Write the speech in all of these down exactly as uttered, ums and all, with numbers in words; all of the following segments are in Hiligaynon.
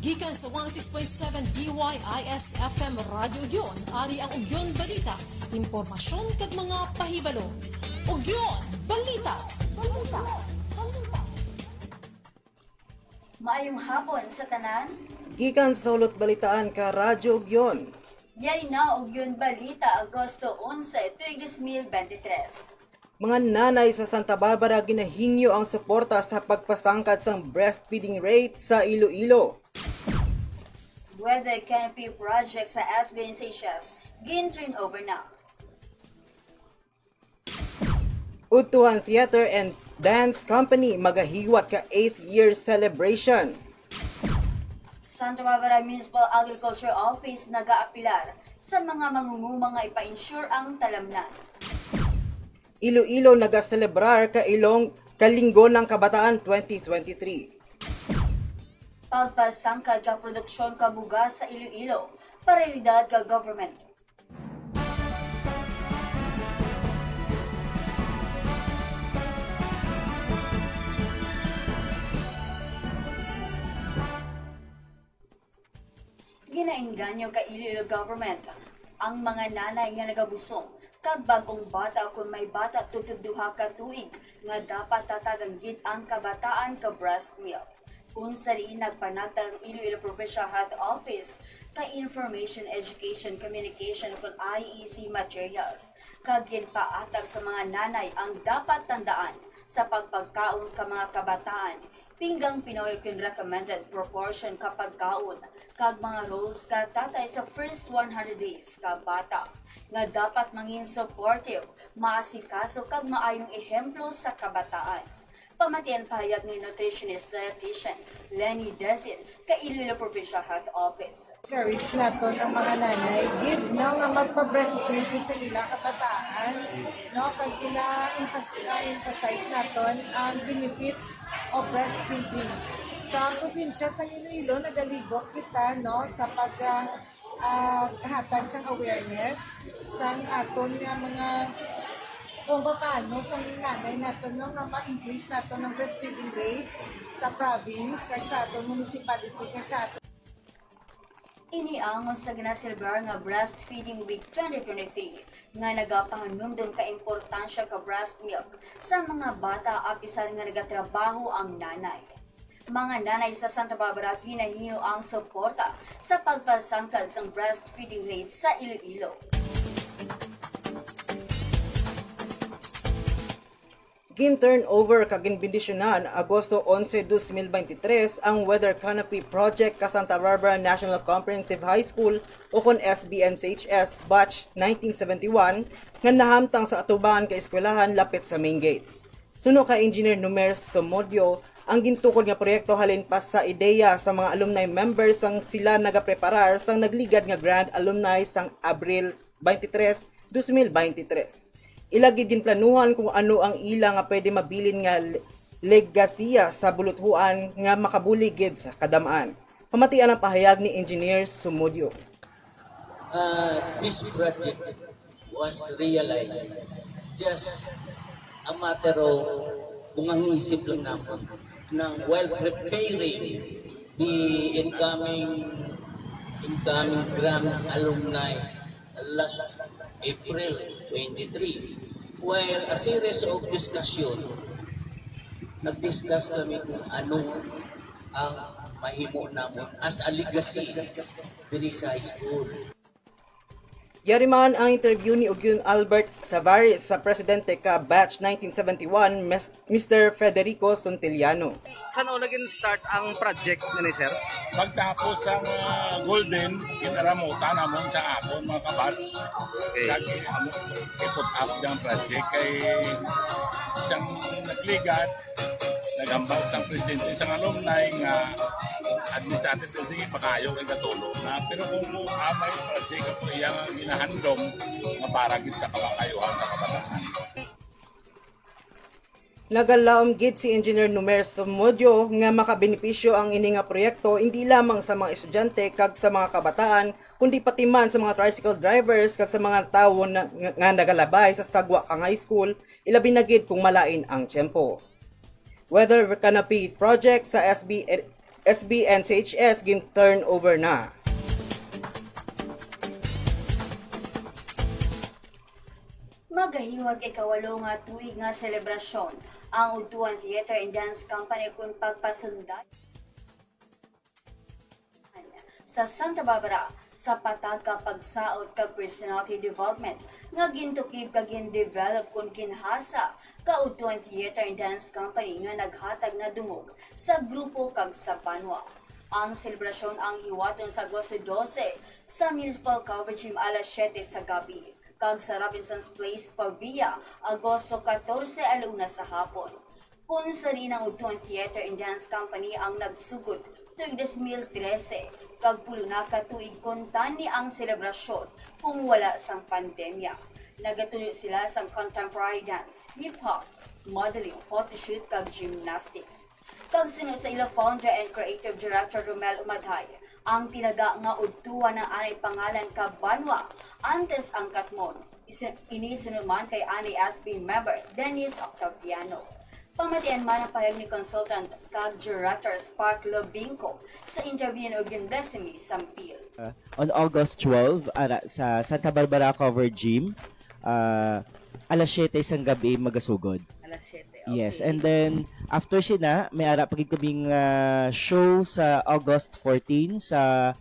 Gikan sa one oh six point seven D Y I S F M Radyo Ugyon, ari ang Ugyon Balita, impormasyon kag mga pahibalo. Ugyon Balita. Balita. Balita. Maayong hapon sa tanan. Gikan sa Hulot Balitaan ka Radyo Ugyon. Yari na Ugyon Balita, Agosto onse, tuig dos mil bente tres. Mga nanay sa Santa Barbara ginahingyo ang suporta sa pagpasangkad sang breastfeeding rate sa Iloilo. Weather canopy project sa S B N Seychelles, gin-turn over na. Udtuhan Theater and Dance Company magahiwat ka eighth year celebration. Santa Barbara Municipal Agriculture Office nagaapilar sa mga mangunguma nga ipa-insure ang talamnan. Iloilo nagaselebrar ka ilong Kalinggo ng Kabataan twenty twenty-three. Pagpasangkad ka produksyon ka bugas sa Iloilo, prioridad ka government. Ginaengganyo ka Iloilo government ang mga nanay nga nagabusong kag bag-ong bata kon may bata tubtob duha ka tuig nga dapat tatagan gid ang kabataan ka breast milk. Unsa rin nagpanagtag ang Iloilo Provincial Health Office ka information, education, communication kon I E C materials kag ginpaatag sa mga nanay ang dapat tandaan sa pagpagkaon ka mga kabataan, pinggang Pinoy kun recommended proportion ka pagkaon, kag mga roles ka tatay sa first one hundred days ka bata nga dapat mangin supportive, maasikaso kag maayong ehemplo sa kabataan. Pamatian pahayag ni nutritionist dietitian Lenny Desin ka Iloilo Provincial Health Office. Encourage naton ang mga nanay gid, no, nga magpa-breastfeed gid sa ila kabataan, no, kag gina-emphas-, emphasize naton ang benefits of breastfeeding. Sa probinsya sa Iloilo, nagalibot kita, no, sa pag, ah, ah, hatag sang awareness sang aton nga mga kung paano sang nanay naton, no, nga ma-increase naton ang breastfeeding rate sa province kag sa aton municipality kag sa aton. Ini ang sa ginaselebrar nga Breastfeeding Week twenty twenty-three nga nagapahanumdom ka importansya ka breast milk sa mga bata, apisar nga nagatrabaho ang nanay. Mga nanay sa Santa Barbara ginahimo ang suporta sa pagpasangkad sang breastfeeding rate sa Iloilo. Gin-turnover kag ginbendisyonan Agosto onse, dos mil beintitrés ang Weather Canopy Project ka Santa Barbara National Comprehensive High School, o kon S B N C H S Batch nineteen seventy-one, nga nahamtang sa atubangan ka eskwelahan lapit sa main gate. Suno kay Engineer Numer Somodio, ang gintukod nga proyekto halin pa sa ideya sa mga alumni members sang sila nagapreparar sang nagligad nga Grand Alumni sang Abril twenty-three, dos mil beintitrés. Ila gid ginplanuhan kung ano ang ila nga pwede mabilin nga le-, legasiya sa buluthuan nga makabulig gid sa kadam-an. Pamatian ang pahayag ni Engineer Sumudio. Uh, this project was realized just a matter of bungang isip lang naman nang while preparing the incoming incoming Grand Alumni last April twenty-three. While a series of discussion, nag-discuss kami kung ano ang mahimo namon as a legacy diri sa high school. Yari man ang interview ni Ugyon Albert Savares sa presidente ka Batch nineteen seventy-one, Mes-, Mister Federico Suntiliano. San-o nagin start ang project nga ni sir? Pagtapos sang, ah, Golden, ginaramutan namon sa akon mga kabat. Okay. Kag amo, i-put up ang project kay sang nagligad, naghambal sang presidente sang alumni nga administrative building ipakayo kay katulong na. Pero kung mo amay project ako iya nga ginahandom nga para gid sa kamakayuhan sa kabataan. Nagalaom gid si Engineer Numer Somodio nga makabenepisyo ang ini nga proyekto hindi lamang sa mga estudyante kag sa mga kabataan, kundi pati man sa mga tricycle drivers kag sa mga tawo na, nga, nga nagalabay sa sagwa kang high school, ilabi na gid kung malain ang tiyempo. Weather Canopy Project sa S B N, S B and C H S gin-turnover na. Magahiwat ikawalo nga tuig nga selebrasyon ang Udtuan Theater and Dance Company kon pagpasunday sa Santa Barbara sa pataka pagsaot kag personality development nga gintukib kag gin-develop kon ginhasa ka Udtuan Theater and Dance Company nga naghatag na dungog sa grupo kag sa banwa. Ang selebrasyon ang hiwaton sa Agosto dose sa Municipal Covered Gym alas siyete sa gabi kag sa Robinson's Place, Pavia, Agosto katorse, ala una sa hapon. Kun sa rin ang Udtuan Theater and Dance Company ang nagsugod tuig dos mil trese, kag pulo na ka tuig kon tani ang selebrasyon kung wala sang pandemya. Nagatuyo sila sang contemporary dance, hip-hop, modeling, photoshoot, kag gymnastics. Kag suno sa ila founder and creative director Romel Umadhay, ang tinaga nga udtuan ang anay pangalan ka banwa antes ang Katmon. Isu-, ini suno man kay anay S B member Dennis Octaviano. Pamatian man ang pahayag ni consultant kag director Spark Lobingco sa interview ni Ugyon Blessemy Sampil. Uh, on August twelve, ara sa Santa Barbara Cover Gym, uh, alas siyete sang gabi magasugod. Alas siyete, Yes, okay. And then after sina, may ara pa gid kaming, ah, show sa August fourteen sa,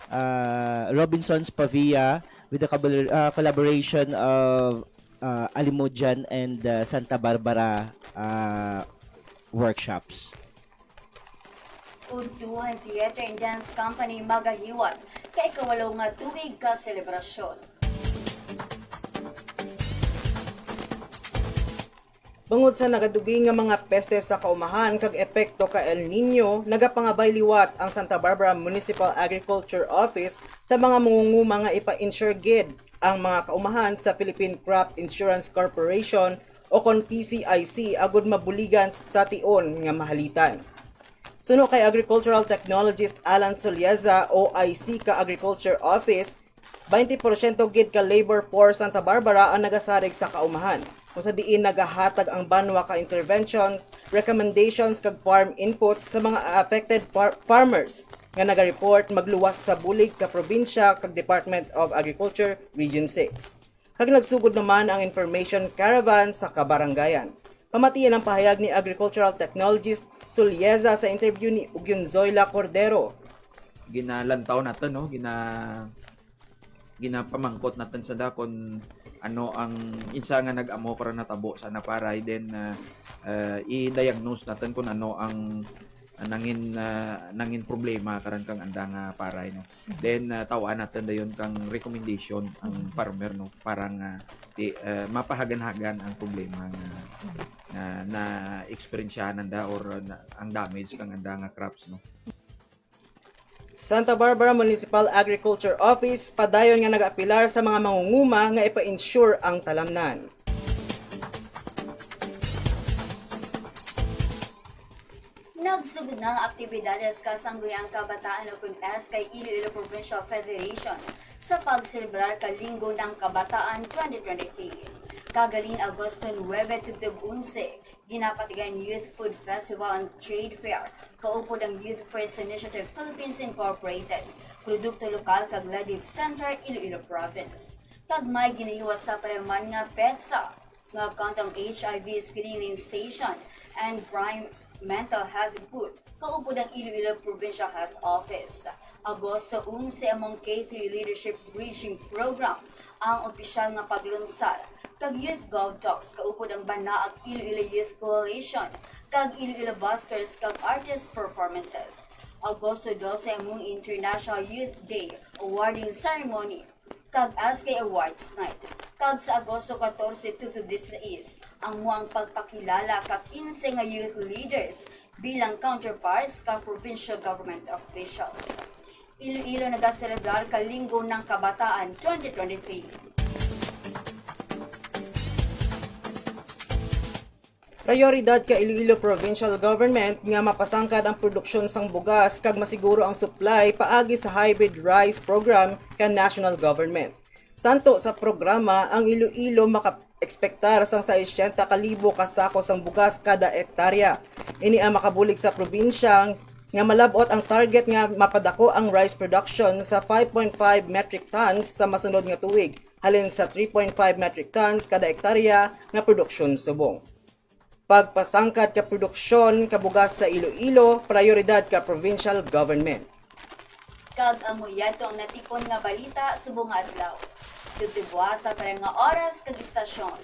ah, Robinson's Pavia with the collabor-, ah, collaboration of, ah, Alimodian and, ah, Santa Barbara, ah, workshops. Udtuan Theater and Dance Company magahiwat ka ikawalo nga tuig ka selebrasyon. Bangod sa nagadugi nga mga peste sa kaumahan kag epekto ka El Niño, nagapangabay liwat ang Santa Barbara Municipal Agriculture Office sa mga mangunguma nga ipa-insure gid ang mga kaumahan sa Philippine Crop Insurance Corporation o kon P C I C agud mabuligan sa tion nga mahalitan. Suno kay Agricultural Technologist Alan Solieza, O I C ka Agriculture Office, twenty porsyento gid ka labor force sa Santa Barbara ang nagasarig sa kaumahan, kung sa diin nagahatag ang banwa ka interventions, recommendations, kag farm inputs sa mga affected far-, farmers nga naga-report magluwas sa bulig ka probinsya kag Department of Agriculture Region six. Kag nagsugod naman ang information caravan sa kabarangayan. Pamatian ang pahayag ni Agricultural Technologist Sulieza sa interview ni Ugyon Zoila Cordero. Ginalantaw naton, no? Gina-, ginapamangkot naton sa da kung ano ang insa nga nag-amo karon natabo sa na paray, then, ah, ah, i-diagnose naton kung ano ang, ah, nangin, ah, nangin problema karon kang anda nga paray, no? Then, ah, taw-an naton dayon kang recommendation ang farmer, no, para nga, ah, mapahagan-hagan ang problema nga, nga na-eksperyensyahan nanda or na, ang damage kang anda nga crops, no. Santa Barbara Municipal Agriculture Office padayon nga nagaapilar sa mga mangunguma nga ipa-insure ang talamnan. Nagsugod na ang aktibidades ka Sangguniang Kabataan o kun S K Iloilo Provincial Federation sa pagselebrar ka Linggo ng Kabataan twenty twenty-three. Kagalin Agosto nuebe tubtob onse, ginapatigan Youth Food Festival and Trade Fair, kaupod ang Youth First Initiative Philippines Incorporated, Produkto Lokal kag Ladib Center, Iloilo Province. Kag may ginahiwat sa pareho man nga petsa nga Condom H I V Screening Station and Prime Mental Health Booth, kaupod ang Iloilo Provincial Health Office. Agosto onse among K three Leadership Bridging Program ang opisyal nga paglunsad, kag Youth Gov Talks kaupod ang Banaag Iloilo Youth Coalition kag Iloilo Buskers kag Artist Performances. Agosto dose among International Youth Day Awarding Ceremony kag S K Awards Night. Kag sa Agosto katorse tubtob disisais, amo ang pagpakilala ka kinse nga youth leaders bilang counterparts ka provincial government officials. Iloilo nagaselebrar ka Linggo ng Kabataan twenty twenty-three. Prayoridad ka Iloilo Provincial Government nga mapasangkad ang produksyon sang bugas kag masiguro ang supply paagi sa hybrid rice program ka national government. Santo sa programa, ang Iloilo maka-ekspektar sang sesenta ka libo ka sako sang bugas kada ektarya. Ini ang makabulig sa probinsyang nga malab-ot ang target nga mapadako ang rice production sa five point five metric tons sa masunod nga tuig, halin sa three point five metric tons kada ektarya nga produksyon subong. Pagpasangkad ka produksyon ka bugas sa Iloilo, prayoridad ka provincial government. Kag amo yadto ang natipon nga balita subong nga adlaw. Tubtob buwas sa parehas nga oras kag istasyon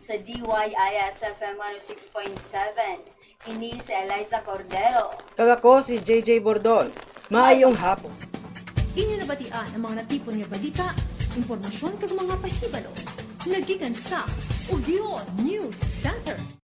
sa D Y I S F M one oh six point seven. Ini si Eliza Cordero. Kag ako si J J Bordon. Maayong hapon. Inyo nabatian ang mga natipon nga balita, impormasyon kag mga pahibalo nga gikan sa Ugyon News Center.